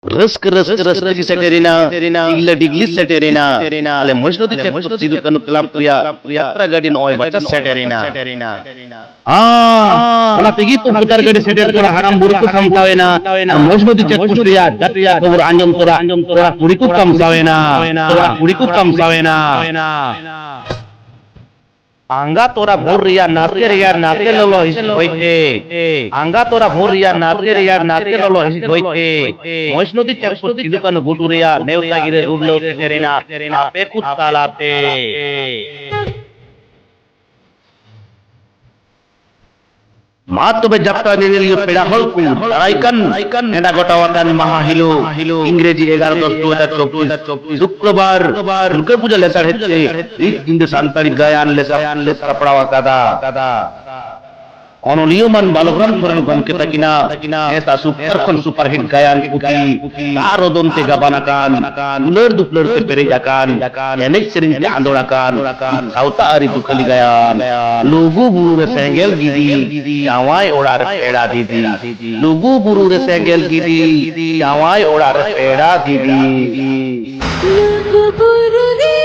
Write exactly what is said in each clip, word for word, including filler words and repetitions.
ᱨᱟᱹᱥᱠᱟᱹ ᱨᱟᱹᱥᱠᱟᱹ ᱨᱟᱹᱥᱠᱟᱹ ᱜᱮ ᱥᱮᱴᱮᱨᱮᱱᱟ, ᱰᱤᱜᱽᱞᱟᱹ ᱰᱤᱜᱽᱞᱤ ᱥᱮᱴᱮᱨᱮᱱᱟ᱾ ᱟᱞᱮ ᱢᱚᱡᱽᱱᱚᱫᱤ check post Sidhu Kanhu club ᱨᱮᱭᱟᱜ ᱡᱟᱛᱨᱟ ᱜᱟᱹᱰᱤ ᱱᱚᱜᱼᱚᱭ ᱵᱟᱪᱟ ᱥᱮᱴᱮᱨᱮᱱᱟ᱾ ᱟᱸ, ᱚᱱᱟ ᱛᱮᱜᱮ ᱛᱚ ᱵᱷᱳᱴᱟᱨ ᱜᱟᱹᱰᱤ ᱥᱮᱴᱮᱨ ᱠᱚᱲᱟ ᱦᱟᱲᱟᱢ ᱵᱩᱨᱩ ᱠᱚ ᱥᱟᱢᱴᱟᱣᱮᱱᱟ᱾ ᱟᱨ ᱢᱚᱡᱽᱱᱚᱫᱤ ᱪᱮᱠ ᱯᱳᱥᱴ ᱨᱮᱭᱟᱜ ᱡᱟᱛᱨᱟ ᱠᱷᱚᱵᱚᱨ ᱟᱸᱡᱚᱢ ᱛᱚᱨᱟ ᱠᱚᱲᱟ ᱠᱩᱲᱤ ᱠᱚ ᱠᱟᱢᱥᱟᱣᱮᱱᱟ᱾ ᱠᱚᱲᱟ ᱠᱩᱲᱤ ᱠᱚ ᱠᱟᱢᱥᱟᱣᱮᱱᱟ᱾ ᱟᱸᱜᱟ ᱛᱚᱨᱟ ᱵᱷᱳᱨ ᱨᱮᱭᱟᱜ ᱱᱟᱥᱮ ᱨᱮᱭᱟᱜ ᱱᱟᱥᱮ ᱞᱚᱞᱚ ᱦᱤᱥᱤᱫ ᱦᱚᱭᱛᱮ, ᱟᱸᱜᱟ ᱛᱚᱨᱟ ᱵᱷᱳᱨ ᱨᱮᱭᱟᱜ ᱱᱟᱥᱮ ᱨᱮᱭᱟᱜ ᱱᱟᱥᱮ ᱞᱚᱞᱚ ᱦᱤᱥᱤᱫ ᱦᱚᱭᱛᱮ, ᱢᱚᱦᱮᱥᱱᱚᱫᱤ ᱪᱟᱠᱯᱩᱨ ᱥᱤᱫᱩ ᱠᱟᱹᱱᱦᱩ ᱜᱩᱴᱩ ᱨᱮᱭᱟᱜ ᱱᱮᱣᱛᱟ ᱜᱤᱨᱟᱹ ᱨᱩᱰᱞᱟᱹᱣ ᱥᱮᱴᱮᱨᱮᱱᱟ ᱟᱯᱮ ᱠᱚ ᱛᱟᱞᱟᱛᱮ᱾ ᱢᱟ ᱛᱚᱵᱮ ᱡᱟᱛᱨᱟ ᱧᱮᱧᱮᱞᱤᱭᱟᱹ ᱯᱮᱲᱟ ᱦᱚᱲ ᱠᱚ, ᱫᱟᱨᱟᱭ ᱠᱟᱱ ᱱᱮᱰᱟ ᱜᱚᱴᱟᱣᱟᱠᱟᱱ ᱢᱟᱦᱟ ᱦᱤᱞᱳᱜ, ᱤᱝᱨᱮᱡᱤ ᱮᱜᱟᱨᱚ ᱫᱚᱥ ᱫᱩ ᱦᱟᱡᱟᱨ ᱪᱚᱵᱵᱤᱥ, ᱥᱩᱠᱨᱚᱵᱟᱨ, ᱫᱩᱨᱜᱟᱹ ᱯᱩᱡᱟᱹ ᱞᱮᱥᱟᱲᱦᱮᱫ ᱛᱮ ᱨᱤᱛ ᱡᱤᱸᱫᱟᱹ ᱥᱟᱱᱛᱟᱲᱤ ᱜᱟᱭᱟᱱ ᱞᱮ ᱥᱟᱯ-, ᱥᱟᱯᱲᱟᱣ ᱟᱠᱟᱫᱟ᱾ ᱚᱱᱚᱞᱤᱭᱟᱹ ᱢᱟᱱ ᱵᱟᱞᱚᱠᱨᱟᱢ ᱥᱚᱨᱮᱱ ᱜᱚᱢᱠᱮ ᱛᱟᱹᱠᱤᱱᱟᱜ ᱦᱮᱸᱥ ᱟᱨ ᱥᱩᱠᱛᱟᱨ ᱠᱷᱚᱱ ᱥᱩᱯᱟᱨᱦᱤᱴ ᱜᱟᱭᱟᱱ ᱯᱩᱛᱷᱤ, ᱫᱟᱜ ᱨᱚᱫᱚᱱ ᱛᱮ ᱜᱟᱵᱟᱱ ᱟᱠᱟᱱ, ᱫᱩᱞᱟᱹᱲ ᱫᱩᱯᱞᱟᱹᱲ ᱛᱮ ᱯᱮᱨᱮᱡ ᱟᱠᱟᱱ, ᱮᱱᱮᱡ ᱥᱮᱨᱮᱧ ᱛᱮ ᱟᱸᱫᱳᱲ ᱟᱠᱟᱱ ᱥᱟᱶᱛᱟ ᱟᱹᱨᱤ ᱫᱩᱠᱷᱟᱹᱞᱤ ᱜᱟᱭᱟᱱ᱾ ᱞᱩᱜᱩ ᱵᱩᱨᱩ ᱨᱮ ᱥᱮᱸᱜᱮᱞ ᱜᱤᱰᱤ, ᱡᱟᱶᱟᱭ ᱚᱲᱟᱜ ᱨᱮ ᱯᱮᱲᱟ ᱫᱤᱫᱤ᱾ ᱞᱩᱜᱩ ᱵᱩᱨᱩ ᱨᱮ ᱥᱮᱸᱜᱮᱞ ᱜᱤᱰᱤ, ᱡᱟᱶᱟᱭ ᱚᱲᱟᱜ ᱨᱮ ᱯᱮᱲᱟ ᱫᱤᱫᱤ᱾ ᱞᱩᱜᱩ ᱵᱩᱨᱩ ᱨᱮ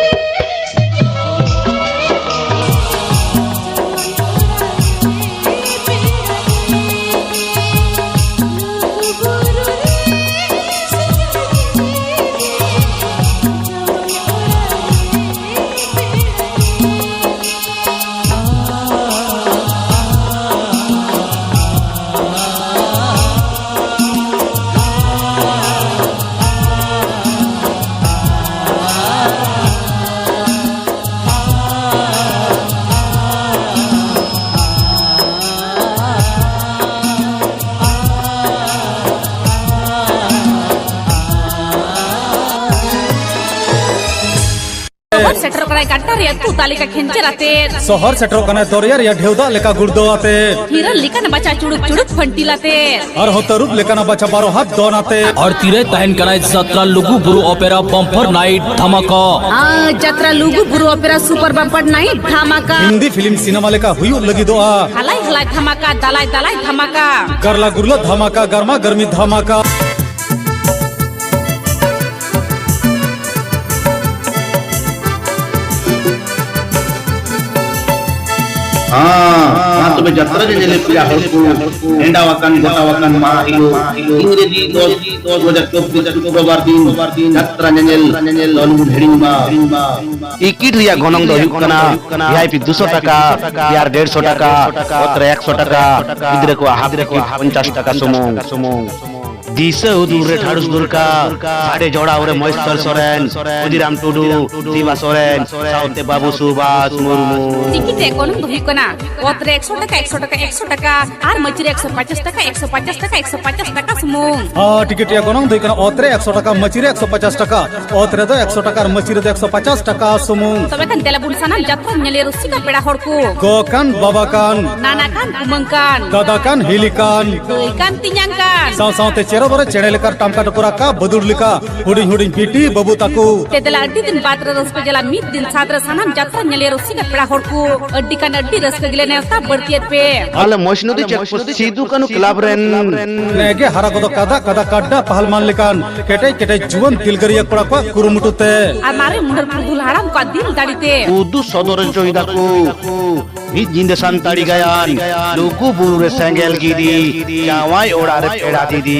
ᱥᱚᱦᱚᱨ ᱥᱮᱴᱮᱨᱚᱜ ᱠᱟᱱᱟᱭ ᱜᱟᱰᱰᱟ ᱨᱮᱭᱟᱜ ᱛᱩ ᱫᱟᱜ ᱞᱮᱠᱟ ᱠᱷᱮᱧᱪᱮᱨ ᱟᱛᱮ᱾ ᱥᱚᱦᱚᱨ ᱥᱮᱴᱮᱨᱚᱜ ᱠᱟᱱᱟᱭ ᱫᱚᱨᱭᱟ ᱨᱮᱭᱟᱜ ᱰᱷᱮᱣ ᱫᱟᱜ ᱞᱮᱠᱟ ᱜᱩᱲᱫᱟᱹᱣ ᱟᱛᱮ᱾ ᱦᱤᱨᱟᱹ ᱞᱮᱠᱟᱱ ᱵᱟᱪᱟ ᱪᱩᱲᱩᱠ ᱪᱩᱲᱩᱠ ᱯᱷᱟᱹᱱᱴᱤᱞ ᱟᱛᱮ᱾ ᱟᱨᱦᱚᱸ ᱛᱟᱹᱨᱩᱵ ᱞᱮᱠᱟᱱᱟᱜ ᱵᱟᱪᱷᱟ ᱵᱟᱨᱚ ᱦᱟᱛ ᱫᱚᱱ ᱟᱛᱮ᱾ ᱟᱨ ᱛᱤᱨᱮ ᱛᱟᱦᱮᱱ ᱠᱟᱱᱟᱭ ᱡᱟᱛᱨᱟ ᱞᱩᱜᱩ ᱵᱩᱨᱩ ᱚᱯᱮᱨᱟ ᱵᱟᱢᱯᱟᱨ ᱱᱟᱭᱤᱴ ᱫᱷᱟᱢᱟᱠᱟ? ᱟᱸ, ᱡᱟᱛᱨᱟ ᱞᱩᱜᱩ ᱵᱩᱨᱩ ᱚᱯᱮᱨᱟ ᱥᱩᱯᱟᱨ ᱵᱟᱢᱯᱟᱨ ᱱᱟᱭᱤᱴ ᱫᱷᱟᱢᱟᱠᱟ᱾ ᱦᱤᱱᱫᱤ ᱯᱷᱤᱞᱢ ᱥᱤᱱᱮᱢᱟ ᱞᱮᱠᱟ ᱦᱩᱭᱩᱜ ᱞᱟᱹᱜᱤᱫᱚᱜᱼᱟ᱾ ᱦᱟᱞᱟᱭ ᱦᱟᱞᱟᱭ ᱫᱷᱟᱢᱟᱠᱟ, ᱫᱟᱞᱟᱭ ᱫᱟᱞᱟᱭ ᱫᱷᱟᱢᱟᱠᱟ᱾ ᱜᱟᱨᱞᱟ ᱜᱩᱨᱞᱟ ᱫᱷᱟᱢᱟᱠᱟ, ᱜᱟᱨᱢᱟ ᱜᱟᱨᱢᱤ ᱫᱷᱟᱢᱟᱠᱟ᱾ ᱦᱮᱸ, ᱢᱟ ᱛᱚᱵᱮ ᱡᱟᱛᱨᱟ ᱧᱮᱧᱮᱞ ᱯᱮᱲᱟ ᱦᱚᱲ ᱠᱚ, ᱱᱮᱰᱟ ᱟᱠᱟᱱ ᱜᱚᱴᱟ ᱟᱠᱟᱱ ᱢᱟᱦᱟ ᱦᱤᱞᱳᱜ, ᱤᱝᱨᱮᱡᱤ ᱫᱚᱥ ᱫᱩ ᱦᱟᱡᱟᱨ ᱪᱚᱵᱵᱤᱥ ᱥᱩᱠᱨᱚᱵᱟᱨ ᱫᱤᱱ, ᱡᱟᱛᱨᱟ ᱧᱮᱧᱮᱞ ᱫᱚ ᱟᱞᱚᱵᱚᱱ ᱦᱤᱲᱤᱧ ᱢᱟ᱾ ᱴᱤᱠᱤᱴ ᱨᱮᱭᱟᱜ ᱜᱚᱱᱚᱝ ᱫᱚ ᱦᱩᱭᱩᱜ ᱠᱟᱱᱟ, ᱵᱷᱤ ᱟᱭ ᱯᱤ ᱫᱩᱥᱚ ᱴᱟᱠᱟ, ᱯᱤ ᱟᱨ ᱰᱮᱲᱥᱚ ᱴᱟᱠᱟ, ᱚᱛ ᱨᱮ ᱮᱠᱥᱚ ᱴᱟᱠᱟ, ᱜᱤᱫᱽᱨᱟᱹ ᱠᱚᱣᱟᱜ ᱦᱟᱯ ᱴᱤᱠᱤᱴ ᱯᱚᱧᱪᱟᱥ ᱴᱟᱠᱟ ᱥᱩᱢᱩᱝ᱾ ᱫᱤᱥᱟᱹ ᱩᱫᱩᱜ ᱨᱮ ᱴᱷᱟᱲᱩᱥ ᱫᱩᱨᱠᱟ, ᱥᱟᱰᱮ ᱡᱚᱲᱟᱣ ᱨᱮ ᱢᱚᱦᱮᱥᱣᱚᱨ ᱥᱚᱨᱮᱱ, ᱠᱷᱩᱫᱤᱨᱟᱢ ᱴᱩᱰᱩ, ᱫᱤᱵᱟ ᱥᱚᱨᱮᱱ, ᱥᱟᱶᱛᱮ ᱵᱟᱹᱵᱩ ᱥᱩᱵᱷᱟᱥ ᱢᱩᱨᱢᱩ᱾ ᱴᱤᱠᱤᱴ ᱨᱮᱭᱟᱜ ᱜᱚᱱᱚᱝ ᱫᱚ ᱦᱩᱭᱩᱜ ᱠᱟᱱᱟ, ᱚᱛ ᱨᱮ ᱮᱠᱥᱚ ᱴᱟᱠᱟ, ᱮᱠᱥᱚ ᱴᱟᱠᱟ, ᱮᱠᱥᱚ ᱴᱟᱠᱟ, ᱟᱨ ᱢᱟᱹᱪᱤ ᱨᱮ ᱮᱠᱥᱚ ᱯᱚᱧᱪᱟᱥ ᱴᱟᱠᱟ, ᱮᱠᱥᱚ ᱯᱚᱧᱪᱟᱥ ᱴᱟᱠᱟ, ᱮᱠᱥᱚ ᱯᱚᱧᱪᱟᱥ ᱴᱟᱠᱟ ᱥᱩᱢᱩᱝ᱾ ᱦᱚᱸ, ᱴᱤᱠᱤᱴ ᱨᱮᱭᱟᱜ ᱜᱚᱱᱚᱝ ᱫᱚ ᱦᱩᱭᱩᱜ ᱠᱟᱱᱟ, ᱚᱛ ᱨᱮ ᱮᱠᱥᱚ ᱴᱟᱠᱟ, ᱢᱟᱹᱪᱤ ᱨᱮ ᱮᱠᱥᱚ ᱯᱚᱧᱪᱟᱥ ᱴᱟᱠᱟ, ᱚᱛ ᱨᱮᱫᱚ ᱮᱠᱥᱚ ᱴᱟᱠᱟ ᱟᱨ ᱢᱟᱹᱪᱤ ᱨᱮᱫᱚ ᱮᱠᱥᱚ ᱯᱚᱧᱪᱟᱥ ᱴᱟᱠᱟ ᱥᱩᱢᱩᱝ᱾ ᱛᱚᱵᱮ ᱠᱷᱟᱱ ᱫᱮᱞᱟ ᱵᱚᱱ ᱥᱟᱱᱟᱢ ᱡᱟᱛᱨᱟ ᱧᱮᱞᱮ ᱨᱩᱥᱤᱠᱟ ᱯᱮᱲᱟ ᱦᱚᱲ ᱠᱚ᱾ ᱜᱚ ᱠᱟᱱ, ᱵᱟᱵᱟ ᱠᱟᱱ, ᱱᱟᱱᱟ ᱠᱟᱱ, ᱠᱩᱢᱟᱹᱝ ᱠᱟᱱ, ᱫᱟᱫᱟ ᱠᱟᱱ, ᱦᱤᱞᱤ ᱠᱟᱱ, ᱫᱟᱹᱭ ᱠᱟᱱ, ᱛᱮᱧᱟᱝ ᱠᱟᱱ, ᱥᱟᱶ ᱥᱟᱶᱛᱮ ᱪᱮᱨᱚ ᱵᱚᱨᱮ ᱪᱮᱬᱮ ᱞᱮᱠᱟ, ᱴᱟᱢᱠᱟ ᱴᱩᱠᱩᱨᱟ ᱠᱟ ᱵᱟᱹᱫᱩᱲ ᱞᱮᱠᱟ, ᱦᱩᱰᱤᱧ ᱦᱩᱰᱤᱧ ᱵᱤᱴᱤ ᱵᱟᱹᱵᱩ ᱛᱟᱠᱚ᱾ ᱛᱮ ᱫᱮᱞᱟ ᱟᱹᱰᱤ ᱫᱤᱱ ᱵᱟᱫᱽ ᱨᱮ ᱨᱟᱹᱥᱠᱟᱹ ᱡᱟᱞᱟ ᱢᱤᱫ ᱫᱤᱱ ᱥᱟᱫᱽ ᱨᱮ ᱥᱟᱱᱟᱢ ᱡᱟᱛᱨᱟ ᱧᱮᱞᱮ ᱨᱩᱥᱤᱠᱟ ᱯᱮᱲᱟ ᱦᱚᱲ ᱠᱚ᱾ ᱟᱹᱰᱤ ᱠᱷᱟᱱ ᱟᱹᱰᱤ ᱨᱟᱹᱥᱠᱟᱹ ᱜᱮᱞᱮ ᱱᱮᱣᱛᱟ ᱵᱟᱹᱲᱛᱤᱭᱮᱫ ᱯᱮ᱾ ᱟᱞᱮ ᱢᱚᱭᱥᱱᱚᱫᱤ ᱪᱮᱠᱯᱳᱥᱴ ᱥᱤᱫᱩ ᱠᱟᱹᱱᱩ ᱠᱞᱟᱵᱽ ᱨᱮᱱ᱾ ᱱᱮᱜᱮ ᱦᱟᱨᱟ ᱜᱚᱫᱚᱜ ᱠᱟᱫᱟ ᱠᱟᱫᱟ ᱠᱟᱰᱰᱟ ᱯᱟᱦᱞᱢᱟᱱ ᱞᱮᱠᱟᱱ ᱠᱮᱴᱮᱡ ᱠᱮᱴᱮᱡ ᱡᱩᱣᱟᱹᱱ ᱫᱤᱞᱜᱟᱹᱨᱤᱭᱟᱹ ᱠᱚᱲᱟ ᱠᱚᱣᱟᱜ ᱠᱩᱨᱩᱢᱩᱴᱩ ᱛᱮ᱾ ᱟᱨ ᱢᱟᱨᱮ ᱢᱩᱰᱟᱹᱨ ᱯᱩᱨᱩᱫᱷᱩᱞ ᱦᱟᱲᱟᱢ ᱠᱚᱣᱟᱜ ᱫᱤᱞ ᱫᱟᱲᱮ ᱛᱮ᱾ ᱩᱫᱩᱜ ᱥᱚᱫᱚᱨ ᱦᱚᱪᱚᱭ ᱫᱟᱠᱚ ᱢᱤᱫ ᱧᱤᱫᱟᱹ ᱥᱟᱱᱛᱟᱲᱤ ᱜᱟᱭᱟᱱ, ᱞᱩᱜᱩ ᱵᱩᱨᱩ ᱨᱮ ᱥᱮᱸᱜᱮᱞ ᱜᱤᱰᱤ, ᱡᱟᱶᱟᱭ ᱚᱲᱟᱜ ᱨᱮ ᱯᱮᱲᱟ ᱫᱤᱫᱤ᱾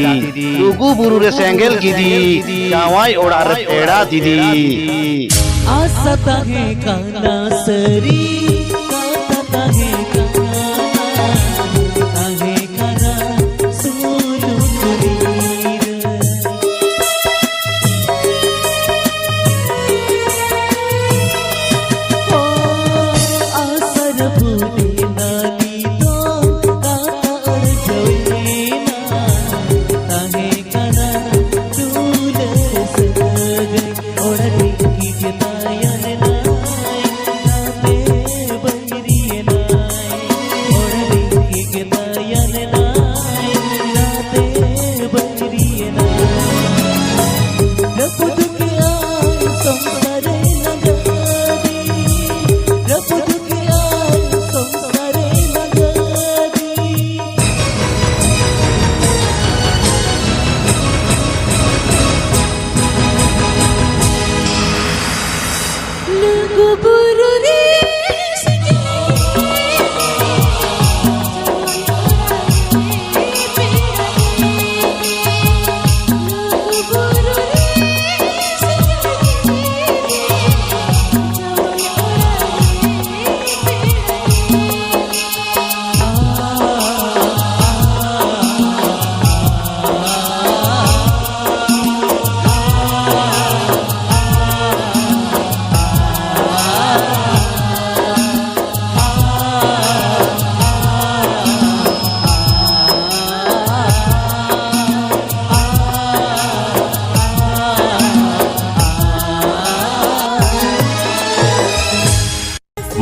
ᱞᱩᱜᱩ ᱵᱩᱨᱩ ᱨᱮ ᱥᱮᱸᱜᱮᱞ ᱜᱤᱰᱤ, ᱡᱟᱶᱟᱭ ᱚᱲᱟᱜ ᱨᱮ ᱯᱮᱲᱟ ᱫᱤᱫᱤ᱾ ᱟᱥᱟ ᱛᱟᱦᱮᱸ ᱠᱟᱱᱟ ᱥᱟᱹᱨᱤ, ᱠᱟᱛᱷᱟ ᱛᱟᱦᱮᱸ ᱠᱟᱱᱟ, ᱛᱟᱦᱮᱸ ᱠᱟᱱᱟ ᱥᱩᱱᱩᱢ ᱨᱤᱨᱟᱹ᱾ ᱚ, ᱟᱥᱟ ᱨᱟᱹᱯᱩᱫ ᱮᱱᱟ ᱱᱤᱛᱚᱜ ᱠᱟᱛᱷᱟ ᱚᱲᱡᱚᱭᱮᱱᱟ, ᱛᱟᱦᱮᱸ ᱠᱟᱱᱟ ᱫᱩᱞᱟᱹᱲ ᱥᱟᱹᱜᱟᱹᱭ, ᱚᱲᱟᱜ ᱰᱷᱤᱝᱠᱤ ᱪᱮᱛᱟᱭᱟᱱ ᱮᱱᱟ, ᱛᱟᱯᱮ ᱵᱟᱹᱭᱨᱤ ᱮᱱᱟ᱾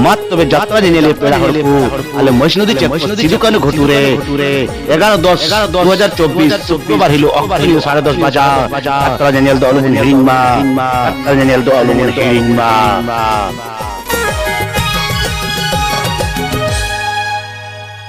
ᱢᱟ ᱛᱚᱵᱮ ᱡᱟᱛᱨᱟ ᱧᱮᱧᱮᱞᱤᱭᱟᱹ ᱯᱮᱲᱟ ᱦᱚᱲ ᱠᱚ, ᱟᱞᱮ ᱢᱚᱦᱤᱥᱱᱚᱫᱤ ᱪᱮᱠᱯᱳᱥᱴ ᱥᱤᱫᱩ ᱠᱟᱹᱱᱦᱩ ᱜᱷᱩᱴᱩ ᱨᱮ ᱮᱜᱟᱨᱚ ᱫᱚᱥ ᱫᱩ ᱦᱟᱡᱟᱨ ᱪᱚᱵᱵᱤᱥ ᱥᱩᱠᱨᱚᱵᱟᱨ ᱦᱤᱞᱳᱜ ᱚᱠᱛᱚ ᱧᱤᱫᱟᱹ ᱥᱟᱲᱮ ᱫᱚᱥ ᱵᱟᱡᱟ ᱡᱟᱛᱨᱟ ᱧᱮᱧᱮᱞ ᱫᱚ ᱟᱞᱚ ᱵᱚᱱ ᱦᱤᱲᱤᱧ ᱢᱟ᱾ ᱡᱟᱛᱨᱟ ᱧᱮᱧᱮᱞ ᱫᱚ ᱟᱞᱚ ᱵᱚᱱ ᱦᱤᱲᱤᱧ ᱢᱟ᱾